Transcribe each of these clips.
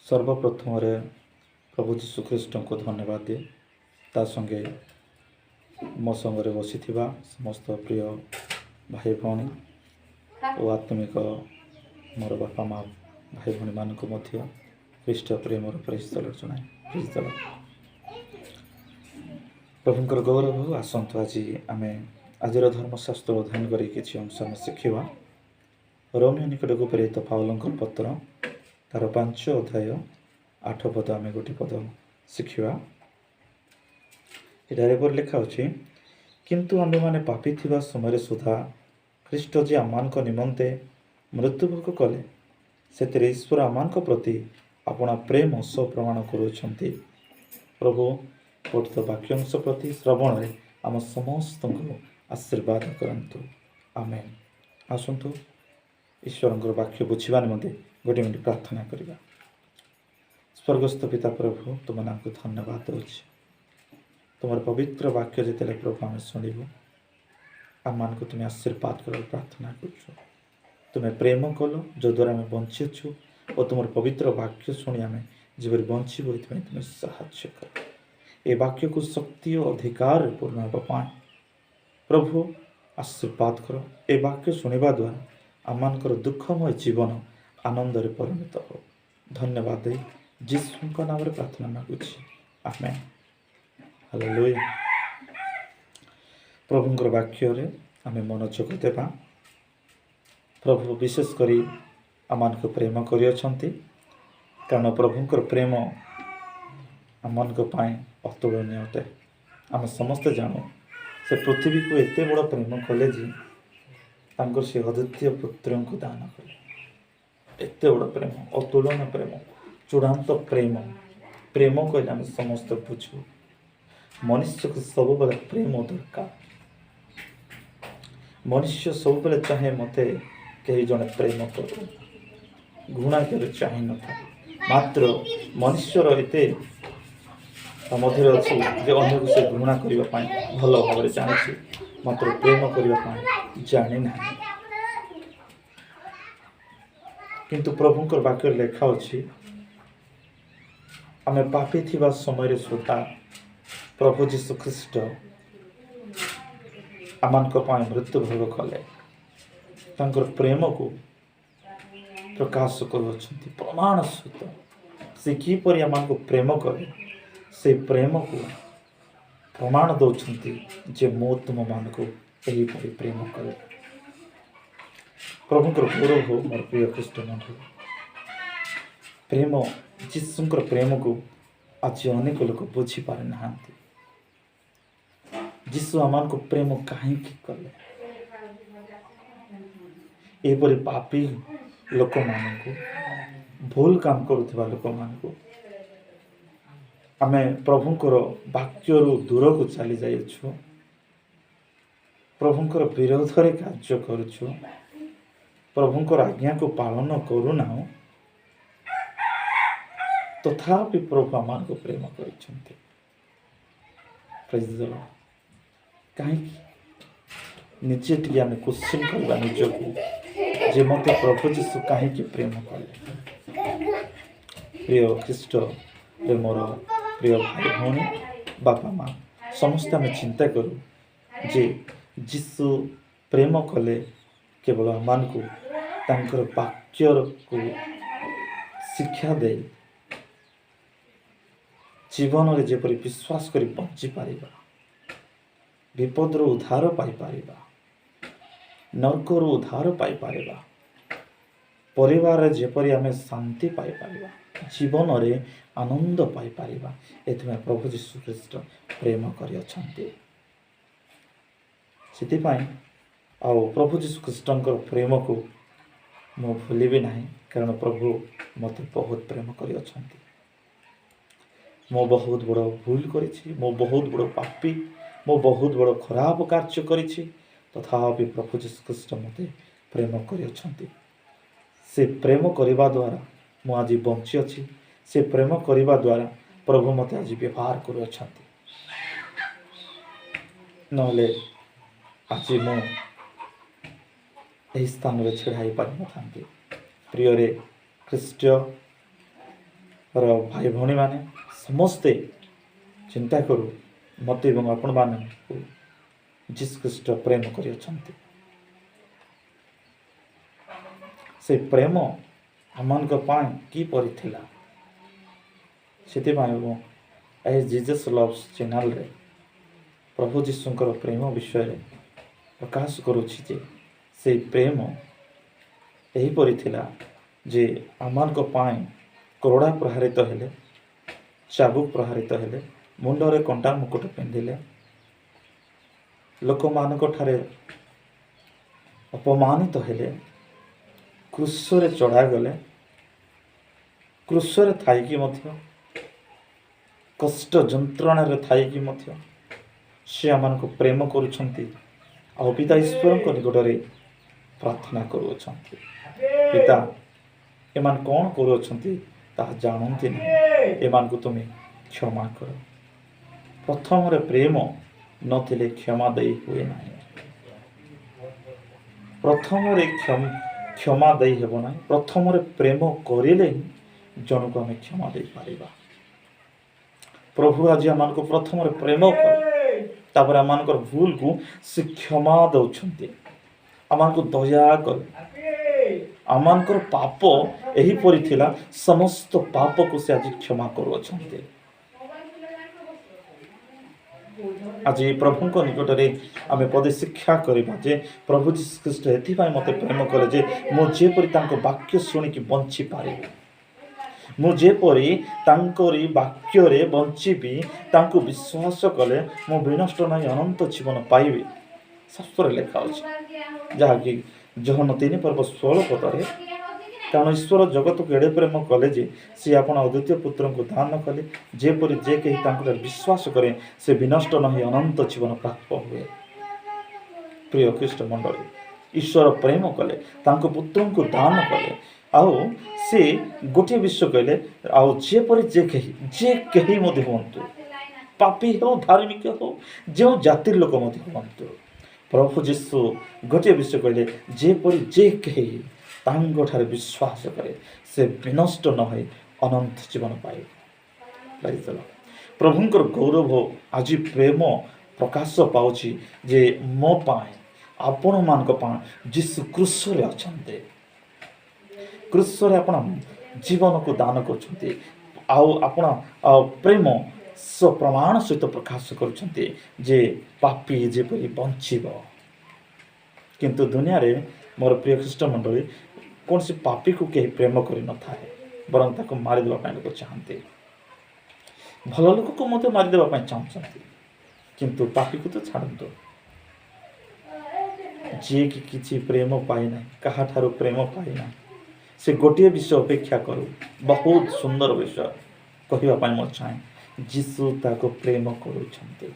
ସର୍ବପ୍ରଥମରେ ପ୍ରଭୁ ଯୀଶୁଖ୍ରୀଷ୍ଟଙ୍କୁ ଧନ୍ୟବାଦ ଦିଏ। ତା ସଙ୍ଗେ ମୋ ସଙ୍ଗରେ ବସିଥିବା ସମସ୍ତ ପ୍ରିୟ ଭାଇ ଭଉଣୀ ଓ ଆତ୍ମିକ ମୋର ବାପା ମା, ଭାଇ ଭଉଣୀମାନଙ୍କୁ ମଧ୍ୟ ଖ୍ରୀଷ୍ଟ ପ୍ରେମର ପ୍ରେଜ୍ ଜଣାଏ। ପ୍ରେଜ୍। ପ୍ରଭୁଙ୍କର ଗୌରବ ହଉ। ଆସନ୍ତୁ, ଆଜି ଆମେ ଆଜିର ଧର୍ମଶାସ୍ତ୍ର ଅଧ୍ୟୟନ କରି କିଛି ଅଂଶ ଆମେ ଶିଖିବା। ରୋମୀୟ ନିକଟକୁ ପ୍ରେରିତ ପାଉଲଙ୍କ ପତ୍ର, ତାର 5 ଅଧ୍ୟାୟ 8 ପଦ ଆମେ ଗୋଟିଏ ପଦ ଶିଖିବା। ଏଠାରେ ଏପରି ଲେଖା ଅଛି, "କିନ୍ତୁ ଆମ୍ଭେମାନେ ପାପୀ ଥିବା ସମୟରେ ସୁଦ୍ଧା ଖ୍ରୀଷ୍ଟ ଯେ ଆମମାନଙ୍କ ନିମନ୍ତେ ମୃତ୍ୟୁଭୋଗ କଲେ, ସେଥିରେ ଈଶ୍ୱର ଆମମାନଙ୍କ ପ୍ରତି ଆପଣା ପ୍ରେମ ସ୍ୱପ୍ରମାଣ କରୁଅଛନ୍ତି।" ପ୍ରଭୁ ପଠିତ ବାକ୍ୟାଂଶ ପ୍ରତି ଶ୍ରବଣରେ ଆମ ସମସ୍ତଙ୍କୁ ଆଶୀର୍ବାଦ କରନ୍ତୁ। ଆମେନ୍। ଆସନ୍ତୁ, ଈଶ୍ୱରଙ୍କର ବାକ୍ୟ ବୁଝିବା ନିମନ୍ତେ ଗୋଟିଏ ମିନିଟ୍ ପ୍ରାର୍ଥନା କରିବା। ସ୍ୱର୍ଗସ୍ଥ ପିତା ପ୍ରଭୁ, ତୁମ ନାମକୁ ଧନ୍ୟବାଦ ଦେଉଛି। ତୁମର ପବିତ୍ର ବାକ୍ୟ ଯେତେବେଳେ ପ୍ରଭୁ ଆମେ ଶୁଣିବୁ, ଆମମାନଙ୍କୁ ତୁମେ ଆଶୀର୍ବାଦ କରିବାକୁ ପ୍ରାର୍ଥନା କରୁଛୁ। ତୁମେ ପ୍ରେମ କଲ, ଯଦ୍ୱାରା ଆମେ ବଞ୍ଚିଅଛୁ ଓ ତୁମର ପବିତ୍ର ବାକ୍ୟ ଶୁଣି ଆମେ ଯେପରି ବଞ୍ଚିବୁ, ଏଥିପାଇଁ ତୁମେ ସାହାଯ୍ୟ କର। ଏ ବାକ୍ୟକୁ ଶକ୍ତି ଓ ଅଧିକାରରେ ପୂର୍ଣ୍ଣ ହେବା ପାଇଁ ପ୍ରଭୁ ଆଶୀର୍ବାଦ କର। ଏ ବାକ୍ୟ ଶୁଣିବା ଦ୍ୱାରା ଆମମାନଙ୍କର ଦୁଃଖମୟ ଜୀବନ ଆନନ୍ଦରେ ପରିଣତ ହଉ। ଧନ୍ୟବାଦ ଦେଇ ଯୀଶୁଙ୍କ ନାମରେ ପ୍ରାର୍ଥନା ମାଗୁଛି। ଆମେନ୍। ହାଲେଲୁୟା। ପ୍ରଭୁଙ୍କର ବାକ୍ୟରେ ଆମେ ମନୋଯୋଗ ଦେବା। ପ୍ରଭୁ ବିଶେଷ କରି ଆମମାନଙ୍କୁ ପ୍ରେମ କରିଅଛନ୍ତି, କାରଣ ପ୍ରଭୁଙ୍କର ପ୍ରେମ ଆମମାନଙ୍କ ପାଇଁ ଅତୁଳନୀୟ ଅଟେ। ଆମେ ସମସ୍ତେ ଜାଣୁ, ସେ ପୃଥିବୀକୁ ଏତେ ବଡ଼ ପ୍ରେମ କଲେ ଯେ ତାଙ୍କର ସେ ଅଦ୍ୱିତୀୟ ପୁତ୍ରଙ୍କୁ ଦାନ କଲେ। ଏତେ ବଡ଼ ପ୍ରେମ, ଅତୁଳନୀୟ ପ୍ରେମ, ଚୂଡ଼ାନ୍ତ ପ୍ରେମ। ପ୍ରେମ କହିଲେ ଆମେ ସମସ୍ତେ ବୁଝୁ, ମନୁଷ୍ୟକୁ ସବୁବେଳେ ପ୍ରେମ ଦରକାର। ମନୁଷ୍ୟ ସବୁବେଳେ ଚାହେଁ ମୋତେ କେହି ଜଣେ ପ୍ରେମ କରୁ। ଘୃଣା କେବେ ଚାହିଁନଥାଏ। ମାତ୍ର ମନୁଷ୍ୟର ଏତେ ତା ମଧ୍ୟରେ ଅଛି ଯେ ଅନ୍ୟକୁ ସେ ଘୃଣା କରିବା ପାଇଁ ଭଲ ଭାବରେ ଜାଣିଛି, ମାତ୍ର ପ୍ରେମ କରିବା ପାଇଁ ଜାଣି ନାହିଁ। କିନ୍ତୁ ପ୍ରଭୁଙ୍କର ବାକ୍ୟରେ ଲେଖା ଅଛି, ଆମେ ପାପୀ ଥିବା ସମୟରେ ସୁଦ୍ଧା ପ୍ରଭୁ ଯୀଶୁ ଖ୍ରୀଷ୍ଟ ଆମମାନଙ୍କ ପାଇଁ ମୃତ୍ୟୁଭୋଗ କଲେ। ତାଙ୍କର ପ୍ରେମକୁ ପ୍ରକାଶ କରୁଅଛନ୍ତି ପ୍ରମାଣ ସହିତ। ସେ କିପରି ଆମମାନଙ୍କୁ ପ୍ରେମ କଲେ, ସେ ପ୍ରେମକୁ ପ୍ରମାଣ ଦେଉଛନ୍ତି ଯେ ମୁଁ ତୁମମାନଙ୍କୁ ଏହିପରି ପ୍ରେମ କରେ। ପ୍ରଭୁଙ୍କର ଗୌରବ ହଉ। ମୋର ପ୍ରିୟ ଖ୍ରୀଷ୍ଟ ମଣ୍ଡଳୀ, ପ୍ରେମ, ଯୀଶୁଙ୍କର ପ୍ରେମକୁ ଆଜି ଅନେକ ଲୋକ ବୁଝିପାରିନାହାନ୍ତି। ଯୀଶୁ ଆମମାନଙ୍କୁ ପ୍ରେମ କାହିଁକି କଲେ? ଏହିପରି ପାପୀ ଲୋକମାନଙ୍କୁ, ଭୁଲ କାମ କରୁଥିବା ଲୋକମାନଙ୍କୁ, ଆମେ ପ୍ରଭୁଙ୍କର ବାକ୍ୟରୁ ଦୂରକୁ ଚାଲି ଯାଇଅଛୁ, ପ୍ରଭୁଙ୍କର ବିରୋଧରେ କାର୍ଯ୍ୟ କରୁଛୁ, ପ୍ରଭୁଙ୍କର ଆଜ୍ଞାକୁ ପାଳନ କରୁନାହୁଁ, ତଥାପି ପ୍ରଭୁ ଆମମାନଙ୍କୁ ପ୍ରେମ କରିଛନ୍ତି। Praise the Lord. କାହିଁକି? ନିଜେ ଟିକେ ଆମେ କ୍ୱେଶ୍ଚିନ୍ କରିବା ନିଜକୁ ଯେ ମୋତେ ପ୍ରଭୁ ଯୀଶୁ କାହିଁକି ପ୍ରେମ କଲେ? ପ୍ରିୟ ଖ୍ରୀଷ୍ଟ ମୋର ପ୍ରିୟ ଭାଇ ଭଉଣୀ, ବାପା ମା, ସମସ୍ତେ ଆମେ ଚିନ୍ତା କରୁ ଯେ ଯୀଶୁ ପ୍ରେମ କଲେ କେବଳ ଆମମାନଙ୍କୁ ତାଙ୍କର ବାକ୍ୟକୁ ଶିକ୍ଷା ଦେଇ ଜୀବନରେ ଯେପରି ବିଶ୍ୱାସ କରି ବଞ୍ଚିପାରିବା, ବିପଦରୁ ଉଦ୍ଧାର ପାଇପାରିବା, ନର୍କରୁ ଉଦ୍ଧାର ପାଇପାରିବା, ପରିବାରରେ ଯେପରି ଆମେ ଶାନ୍ତି ପାଇପାରିବା, ଜୀବନରେ ଆନନ୍ଦ ପାଇପାରିବା, ଏଥିପାଇଁ ପ୍ରଭୁ ଯୀଶୁ ଖ୍ରୀଷ୍ଟ ପ୍ରେମ କରିଅଛନ୍ତି। ସେଥିପାଇଁ ଆଉ ପ୍ରଭୁ ଯୀଶୁ ଖ୍ରୀଷ୍ଟଙ୍କର ପ୍ରେମକୁ ମୁଁ ଭୁଲିବି ନାହିଁ, କାରଣ ପ୍ରଭୁ ମୋତେ ବହୁତ ପ୍ରେମ କରିଅଛନ୍ତି। ମୁଁ ବହୁତ ବଡ଼ ଭୁଲ କରିଛି, ମୁଁ ବହୁତ ବଡ଼ ପାପୀ, ମୁଁ ବହୁତ ବଡ଼ ଖରାପ କାର୍ଯ୍ୟ କରିଛି, ତଥାପି ପ୍ରଭୁ ଯୀଶୁ ଖ୍ରୀଷ୍ଟ ମୋତେ ପ୍ରେମ କରିଅଛନ୍ତି। ସେ ପ୍ରେମ କରିବା ଦ୍ୱାରା ମୁଁ ଆଜି ବଞ୍ଚିଅଛି। ସେ ପ୍ରେମ କରିବା ଦ୍ୱାରା ପ୍ରଭୁ ମୋତେ ଆଜି ବ୍ୟବହାର କରୁଅଛନ୍ତି। ନହେଲେ ଆଜି ମୁଁ ଏହି ସ୍ଥାନରେ ଛିଡ଼ା ହେଇପାରିନଥାନ୍ତି। ପ୍ରିୟରେ ଖ୍ରୀଷ୍ଟ ର ଭାଇ ଭଉଣୀମାନେ ସମସ୍ତେ ଚିନ୍ତା କରୁ, ମୋତେ ଏବଂ ଆପଣମାନଙ୍କୁ ଯୀଶୁ ଖ୍ରୀଷ୍ଟ ପ୍ରେମ କରିଅଛନ୍ତି। ସେ ପ୍ରେମ ଆମମାନଙ୍କ ପାଇଁ କିପରି ଥିଲା, ସେଥିପାଇଁ ମୁଁ ଏହି ଜିଜସ୍ ଲଭ୍ସ ଚ୍ୟାନେଲରେ ପ୍ରଭୁ ଯୀଶୁଙ୍କର ପ୍ରେମ ବିଷୟରେ ପ୍ରକାଶ କରୁଛି ଯେ ସେଇ ପ୍ରେମ ଏହିପରି ଥିଲା ଯେ ଆମମାନଙ୍କ ପାଇଁ କୋରଡ଼ା ପ୍ରହାରିତ ହେଲେ, ଚାବୁକ ପ୍ରହାରିତ ହେଲେ, ମୁଣ୍ଡରେ କଣ୍ଟା ମୁକୁଟ ପିନ୍ଧିଲେ, ଲୋକମାନଙ୍କ ଠାରେ ଅପମାନିତ ହେଲେ, କ୍ରୁଶରେ ଚଢ଼ାଗଲେ। କ୍ରୁଶରେ ଥାଇକି ମଧ୍ୟ, କଷ୍ଟ ଯନ୍ତ୍ରଣାରେ ଥାଇକି ମଧ୍ୟ ସେ ଆମମାନଙ୍କୁ ପ୍ରେମ କରୁଛନ୍ତି ଆଉ ପିତା ଈଶ୍ୱରଙ୍କ ନିକଟରେ ପ୍ରାର୍ଥନା କରୁଅଛନ୍ତି, "ପିତା, ଏମାନେ କ'ଣ କରୁଅଛନ୍ତି ତାହା ଜାଣନ୍ତି ନାହିଁ, ଏମାନଙ୍କୁ ତୁମେ କ୍ଷମା କର।" ପ୍ରଥମରେ ପ୍ରେମ ନଥିଲେ କ୍ଷମା ଦେଇ ହୁଏ ନାହିଁ। ପ୍ରଥମରେ କ୍ଷମା ଦେଇ ହେବ ନାହିଁ। ପ୍ରଥମରେ ପ୍ରେମ କରିଲେ ହିଁ ଜଣକୁ ଆମେ କ୍ଷମା ଦେଇପାରିବା। ପ୍ରଭୁ ଆଜି ଆମମାନଙ୍କୁ ପ୍ରଥମରେ ପ୍ରେମ କଲେ, ତାପରେ ଆମମାନଙ୍କର ଭୁଲକୁ ସେ କ୍ଷମା ଦେଉଛନ୍ତି। ଆମମାନଙ୍କୁ ଦୟା କଲେ। ଆମମାନଙ୍କର ପାପ ଏହିପରି ଥିଲା, ସମସ୍ତ ପାପକୁ ସେ ଆଜି କ୍ଷମା କରୁଅଛନ୍ତି। ଆଜି ପ୍ରଭୁଙ୍କ ନିକଟରେ ଆମେ ପଦେ ଶିକ୍ଷା କରିବା ଯେ ପ୍ରଭୁ ଯୀଶୁ ଖ୍ରୀଷ୍ଟ ଏଥିପାଇଁ ମୋତେ ପ୍ରେମ କଲେ ଯେ ମୁଁ ଯେପରି ତାଙ୍କ ବାକ୍ୟ ଶୁଣିକି ବଞ୍ଚିପାରିବି, ମୁଁ ଯେପରି ତାଙ୍କରି ବାକ୍ୟରେ ବଞ୍ଚିବି, ତାଙ୍କୁ ବିଶ୍ୱାସ କଲେ ମୁଁ ବିନଷ୍ଟ ନାହିଁ, ଅନନ୍ତ ଜୀବନ ପାଇବି। ଶାସ୍ତ୍ରରେ ଲେଖା ଅଛି, ଯାହାକି ଯୋହନ 3 ପର୍ବ 16 ପଦରେ, "କାରଣ ଈଶ୍ୱର ଜଗତକୁ ଏଡ଼େ ପ୍ରେମ କଲେ ଯେ ସେ ଆପଣା ଅଦ୍ୱିତୀୟ ପୁତ୍ରଙ୍କୁ ଦାନ କଲେ, ଯେପରି ଯେ କେହି ତାଙ୍କଠାରେ ବିଶ୍ୱାସ କରେ, ସେ ବିନଷ୍ଟ ନ ହୋଇ ଅନନ୍ତ ଜୀବନ ପ୍ରାପ୍ତ ହୁଏ।" ପ୍ରିୟ ଖ୍ରୀଷ୍ଟ ମଣ୍ଡଳୀ, ଈଶ୍ୱର ପ୍ରେମ କଲେ, ତାଙ୍କ ପୁତ୍ରଙ୍କୁ ଦାନ କଲେ ଆଉ ସେ ଗୋଟିଏ ବିଷୟ କହିଲେ, ଆଉ ଯେପରି ଯେ କେହି, ଯେ କେହି ମଧ୍ୟ ହୁଅନ୍ତୁ, ପାପୀ ହେଉ, ଧାର୍ମିକ ହେଉ, ଯେଉଁ ଜାତିର ଲୋକ ମଧ୍ୟ ହୁଅନ୍ତୁ, ପ୍ରଭୁ ଯୀଶୁ ଗୋଟିଏ ବିଷୟ କହିଲେ, ଯେପରି ଯେ କେହି ତାଙ୍କଠାରେ ବିଶ୍ୱାସ କରେ, ସେ ବିନଷ୍ଟ ନ ହୋଇ ଅନନ୍ତ ଜୀବନ ପାଇବ। Praise the Lord. ପ୍ରଭୁଙ୍କର ଗୌରବ, ଆଜି ପ୍ରେମ ପ୍ରକାଶ ପାଉଛି ଯେ ମୋ ପାଇଁ, ଆପଣମାନଙ୍କ ପାଇଁ ଯୀଶୁ କ୍ରୁଶରେ ଅଛନ୍ତି। କ୍ରୁଶରେ ଆପଣ ଜୀବନକୁ ଦାନ କରୁଛନ୍ତି ଆଉ ଆପଣ ପ୍ରେମ ପ୍ରମାଣ ସହିତ ପ୍ରକାଶ କରୁଛନ୍ତି ଯେ ପାପୀ ଯେପରି ବଞ୍ଚିବ। କିନ୍ତୁ ଦୁନିଆରେ, ମୋର ପ୍ରିୟ ଖ୍ରୀଷ୍ଟ ମଣ୍ଡଳୀ, କୌଣସି ପାପୀକୁ କେହି ପ୍ରେମ କରିନଥାଏ, ବରଂ ତାକୁ ମାରିଦେବା ପାଇଁ ଲୋକ ଚାହାନ୍ତି। ଭଲ ଲୋକକୁ ମଧ୍ୟ ମାରିଦେବା ପାଇଁ ଚାହୁଁଛନ୍ତି, କିନ୍ତୁ ପାପୀକୁ ତ ଛାଡ଼ନ୍ତୁ। ଯିଏକି କିଛି ପ୍ରେମ ପାଇନାହିଁ, କାହାଠାରୁ ପ୍ରେମ ପାଇନାହିଁ, ସେ ଗୋଟିଏ ବିଷୟ ଅପେକ୍ଷା କରୁ। ବହୁତ ସୁନ୍ଦର ବିଷୟ କହିବା ପାଇଁ ମୁଁ ଚାହେଁ। ଯୀଶୁ ତାକୁ ପ୍ରେମ କରୁଛନ୍ତି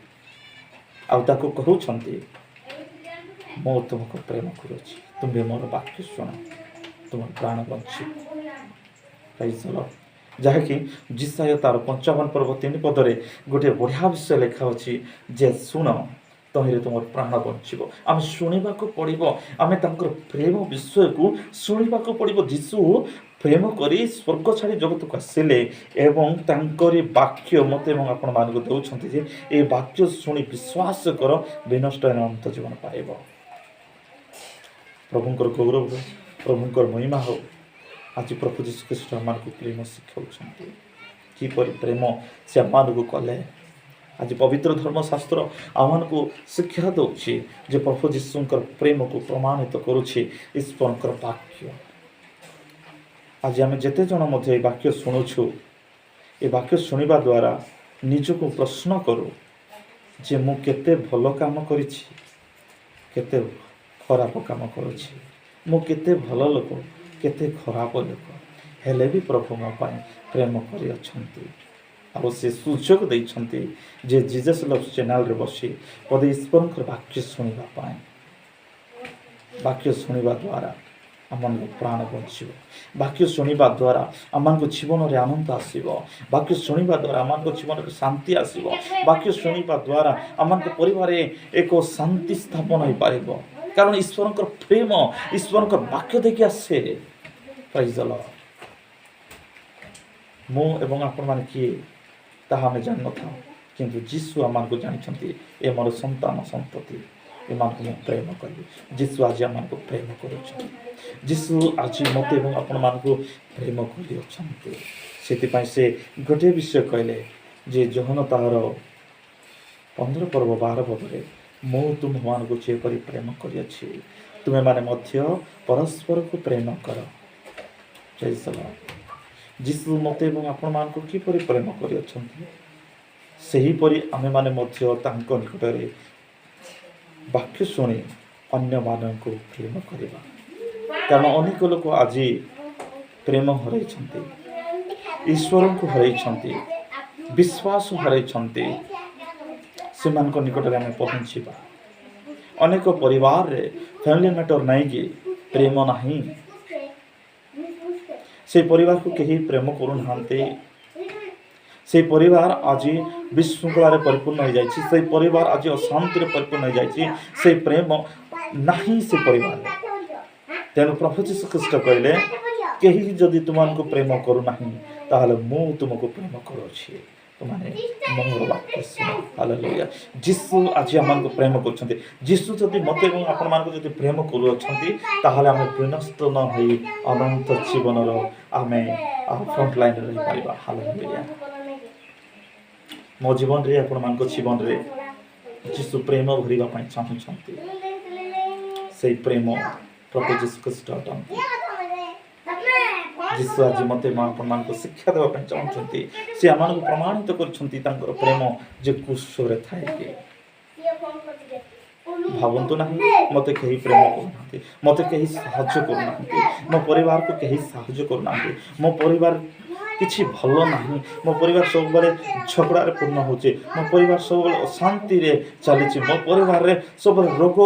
ଆଉ ତାକୁ କହୁଛନ୍ତି, "ମୁଁ ତୁମକୁ ପ୍ରେମ କରୁଛି, ତୁମ୍ଭେ ମୋର ବାକ୍ୟ ଶୁଣ, ତୁମର ପ୍ରାଣ ବଞ୍ଚିବ।" Praise the Lord. ଯାହାକି ଯିଶାଇୟ ତାର 55 ପର୍ବ 3 ପଦରେ ଗୋଟିଏ ବଢ଼ିଆ ବିଷୟ ଲେଖା ଅଛି ଯେ ଶୁଣ, ତହିଁରେ ତୁମର ପ୍ରାଣ ବଞ୍ଚିବ। ଆମେ ଶୁଣିବାକୁ ପଡ଼ିବ। ଆମେ ତାଙ୍କର ପ୍ରେମ ବିଷୟକୁ ଶୁଣିବାକୁ ପଡ଼ିବ। ଯୀଶୁ ପ୍ରେମ କରି ସ୍ୱର୍ଗ ଛାଡ଼ି ଜଗତକୁ ଆସିଲେ ଏବଂ ତାଙ୍କରି ବାକ୍ୟ ମୋତେ ଏବଂ ଆପଣମାନଙ୍କୁ ଦେଉଛନ୍ତି ଯେ ଏ ବାକ୍ୟ ଶୁଣି ବିଶ୍ୱାସ କର, ବିନଷ୍ଟ ଅନନ୍ତ ଜୀବନ ପାଇବ। ପ୍ରଭୁଙ୍କର ଗୌରବ ହଉ, ପ୍ରଭୁଙ୍କର ମହିମା ହଉ। ଆଜି ପ୍ରଭୁ ଯୀଶୁ ଖ୍ରୀଷ୍ଟ ଆମମାନଙ୍କୁ ପ୍ରେମ ଶିଖାଉଛନ୍ତି। କିପରି ପ୍ରେମ ସେ ଆମମାନଙ୍କୁ କଲେ, ଆଜି ପବିତ୍ର ଧର୍ମଶାସ୍ତ୍ର ଆମମାନଙ୍କୁ ଶିକ୍ଷା ଦେଉଛି ଯେ ପ୍ରଭୁ ଯୀଶୁଙ୍କର ପ୍ରେମକୁ ପ୍ରମାଣିତ କରୁଛି ଈଶ୍ୱରଙ୍କର ବାକ୍ୟ। ଆଜି ଆମେ ଯେତେ ଜଣ ମଧ୍ୟ ଏହି ବାକ୍ୟ ଶୁଣୁଛୁ, ଏ ବାକ୍ୟ ଶୁଣିବା ଦ୍ୱାରା ନିଜକୁ ପ୍ରଶ୍ନ କରୁ ଯେ ମୁଁ କେତେ ଭଲ କାମ କରିଛି, କେତେ ଖରାପ କାମ କରୁଛି, ମୁଁ କେତେ ଭଲ ଲୋକ, କେତେ ଖରାପ ଲୋକ। ହେଲେ ବି ପ୍ରଭୁ ମୋ ପାଇଁ ପ୍ରେମ କରିଅଛନ୍ତି ଆଉ ସେ ସୁଯୋଗ ଦେଇଛନ୍ତି ଯେ ଜିଜସ୍ ଲଭ୍ ଚ୍ୟାନେଲରେ ବସି ପଦେ ଈଶ୍ୱରଙ୍କର ବାକ୍ୟ ଶୁଣିବା ପାଇଁ। ବାକ୍ୟ ଶୁଣିବା ଦ୍ୱାରା ଆମମାନଙ୍କ ପ୍ରାଣ ବଞ୍ଚିବ। ବାକ୍ୟ ଶୁଣିବା ଦ୍ୱାରା ଆମମାନଙ୍କ ଜୀବନରେ ଆନନ୍ଦ ଆସିବ। ବାକ୍ୟ ଶୁଣିବା ଦ୍ୱାରା ଆମମାନଙ୍କ ଜୀବନରେ ଶାନ୍ତି ଆସିବ। ବାକ୍ୟ ଶୁଣିବା ଦ୍ୱାରା ଆମମାନଙ୍କ ପରିବାରରେ ଏକ ଶାନ୍ତି ସ୍ଥାପନ ହୋଇପାରିବ, କାରଣ ଈଶ୍ୱରଙ୍କର ପ୍ରେମ ଈଶ୍ୱରଙ୍କର ବାକ୍ୟ ଦେଇକି ଆସେ। Praise the Lord. ମୁଁ ଏବଂ ଆପଣମାନେ କିଏ, ତାହା ଆମେ ଜାଣିନଥାଉ। କିନ୍ତୁ ଯୀଶୁ ଆମମାନଙ୍କୁ ଜାଣିଛନ୍ତି। ଏ ମୋର ସନ୍ତାନ ସନ୍ତତି, ଏମାନଙ୍କୁ ମୁଁ ପ୍ରେମ କରିବି। ଯୀଶୁ ଆଜି ଆମମାନଙ୍କୁ ପ୍ରେମ କରୁଛନ୍ତି। ଯୀଶୁ ଆଜି ମୋତେ ଏବଂ ଆପଣମାନଙ୍କୁ ପ୍ରେମ କରିଅଛନ୍ତି। ସେଥିପାଇଁ ସେ ଗୋଟିଏ ବିଷୟ କହିଲେ ଯେ ଯୋହନ ତାହାର 15 ପର୍ବ 12 ପଦରେ, "ମୁଁ ତୁମମାନଙ୍କୁ ଯେପରି ପ୍ରେମ କରିଅଛି, ତୁମେମାନେ ମଧ୍ୟ ପରସ୍ପରକୁ ପ୍ରେମ କର।" ଜୟ ସଲା। ଯୀଶୁ ମୋତେ ଏବଂ ଆପଣମାନଙ୍କୁ କିପରି ପ୍ରେମ କରିଅଛନ୍ତି, ସେହିପରି ଆମେମାନେ ମଧ୍ୟ ତାଙ୍କ ନିକଟରେ ବାକ୍ୟ ଶୁଣି ଅନ୍ୟମାନଙ୍କୁ ପ୍ରେମ କରିବା। କାରଣ ଅନେକ ଲୋକ ଆଜି ପ୍ରେମ ହରାଇଛନ୍ତି, ଈଶ୍ୱରଙ୍କୁ ହରାଇଛନ୍ତି, ବିଶ୍ୱାସ ହରାଇଛନ୍ତି। ସେମାନଙ୍କ ନିକଟରେ ଆମେ ପହଞ୍ଚିବା। ଅନେକ ପରିବାରରେ ଫ୍ୟାମିଲି ମ୍ୟାଟର ନାହିଁ କି ପ୍ରେମ ନାହିଁ। ସେଇ ପରିବାରକୁ କେହି ପ୍ରେମ କରୁନାହାନ୍ତି। ସେଇ ପରିବାର ଆଜି ବିଶୃଙ୍ଖଳାରେ ପରିପୂର୍ଣ୍ଣ ହୋଇଯାଇଛି। ସେଇ ପରିବାର ଆଜି ଅଶାନ୍ତିରେ ପରିପୂର୍ଣ୍ଣ ହୋଇଯାଇଛି। ସେଇ ପ୍ରେମ ନାହିଁ ସେ ପରିବାରରେ। ତେଣୁ ପ୍ରଭୁ ଯୀଶୁ ଖ୍ରୀଷ୍ଟ କହିଲେ, କେହି ଯଦି ତୁମମାନଙ୍କୁ ପ୍ରେମ କରୁନାହିଁ, ତାହେଲେ ମୁଁ ତୁମକୁ ପ୍ରେମ କରୁଅଛି, ତୁମାନେ ମୋର ବାକ୍ୟ ଶୁଣ। ହାଲେଲୁୟା। ଯୀଶୁ ଆଜି ଆମମାନଙ୍କୁ ପ୍ରେମ କରୁଛନ୍ତି। ଯୀଶୁ ଯଦି ମୋତେ ଏବଂ ଆପଣମାନଙ୍କୁ ଯଦି ପ୍ରେମ କରୁଅଛନ୍ତି, ତାହେଲେ ଆମେ ବିନଷ୍ଟ ନ ହୋଇ ଅନନ୍ତ ଜୀବନର ଆମେ ଫ୍ରଣ୍ଟ ଲାଇନରେ ରହିପାରିବା। ହାଲେଲୁୟା। ମୋ ଜୀବନରେ, ଆପଣମାନଙ୍କ ଜୀବନରେ ଯୀଶୁ ପ୍ରେମ ଭରିବା ପାଇଁ ଚାହୁଁଛନ୍ତି। ସେଇ ପ୍ରେମ ପ୍ରଭୁ ଯୀଶୁ ଖ୍ରୀଷ୍ଟ ଅଟନ୍ତି। ଯୀଶୁ ଆଜି ମୋତେ ମା ଆପଣମାନଙ୍କୁ ଶିକ୍ଷା ଦେବା ପାଇଁ ଚାହୁଁଛନ୍ତି। ସେ ଆମମାନଙ୍କୁ ପ୍ରମାଣିତ କରିଛନ୍ତି ତାଙ୍କର ପ୍ରେମ ଯେ କ୍ରୁଶରେ ଥାଏ କି। ଭାବନ୍ତୁ ନାହିଁ, ମୋତେ କେହି ପ୍ରେମ କରୁନାହାନ୍ତି, ମୋତେ କେହି ସାହାଯ୍ୟ କରୁନାହାନ୍ତି, ମୋ ପରିବାରକୁ କେହି ସାହାଯ୍ୟ କରୁନାହାନ୍ତି, ମୋ ପରିବାର କିଛି ଭଲ ନାହିଁ, ମୋ ପରିବାର ସବୁବେଳେ ଝଗଡ଼ାରେ ପୂର୍ଣ୍ଣ ହେଉଛି, ମୋ ପରିବାର ସବୁବେଳେ ଅଶାନ୍ତିରେ ଚାଲିଛି, ମୋ ପରିବାରରେ ସବୁବେଳେ ରୋଗ।